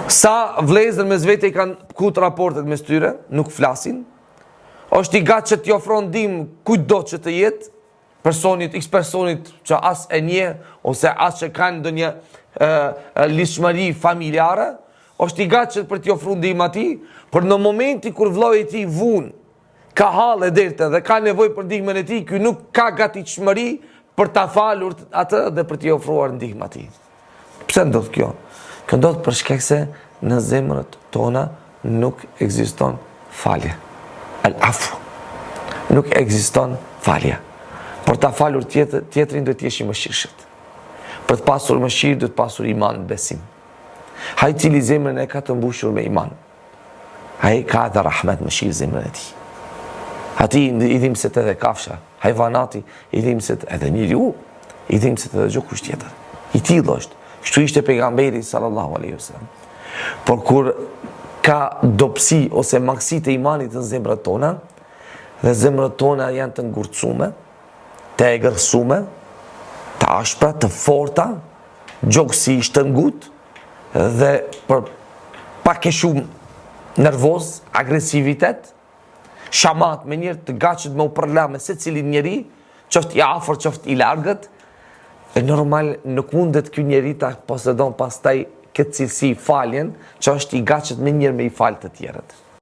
Sa vllezër mes vete i kanë kput raportet mes tyre, nuk flasin, është i gatshëm që t'i ofron ndihmë kujtdo që të jetë, personit, x personit që as e njeh, ose as që kanë ndonjë lidhshmëri familjare, është i gatshëm për t'i ofru ndihmë atij, por në momentin kur vllai i tij vun, ka halle derte dhe ka nevojë për ndihmën e tij, ky nuk ka gatishmëri për ta falur atë dhe për t'i ofruar ndihmë atij. Pse ndodh kjo? Kjo ndodh për shkak se në zemrat tona nuk ekziston falje. Al afu. Nuk ekziston falja. Për ta falur tjetër, tjetrin duhet të jesh i mëshirshëm. Për të pasur mëshirë duhet pasur iman, besim. Ai i cili zemrën e ka të mbushur me iman. Ai ka edhe rahmet mëshirë zemrën e tij. Atij i dhimset edhe kafsha, hajvanati i dhimset edhe njeriu, i dhimset edhe çdokush tjetër. I tillë është. Kështu ishte pejgamberi sallallahu alaihi wasallam. Por kur ka dobësi ose mangësi të imanit në zemrat tona, dhe zemrat tona janë të ngurtësume, të egërsume, të ashpra, të forta, gjoksi është i ngutë, dhe për pak e shumë nervoz, agresivitet, shamat me njerëz të gatshëm me u përla me secilin njeri, qoftë i afër, qoftë i largët, e normal nuk mundet ky njeri ta posedon pastaj këtë cilësi faljen, që është i gatshëm menjëherë me i falë të tjerët.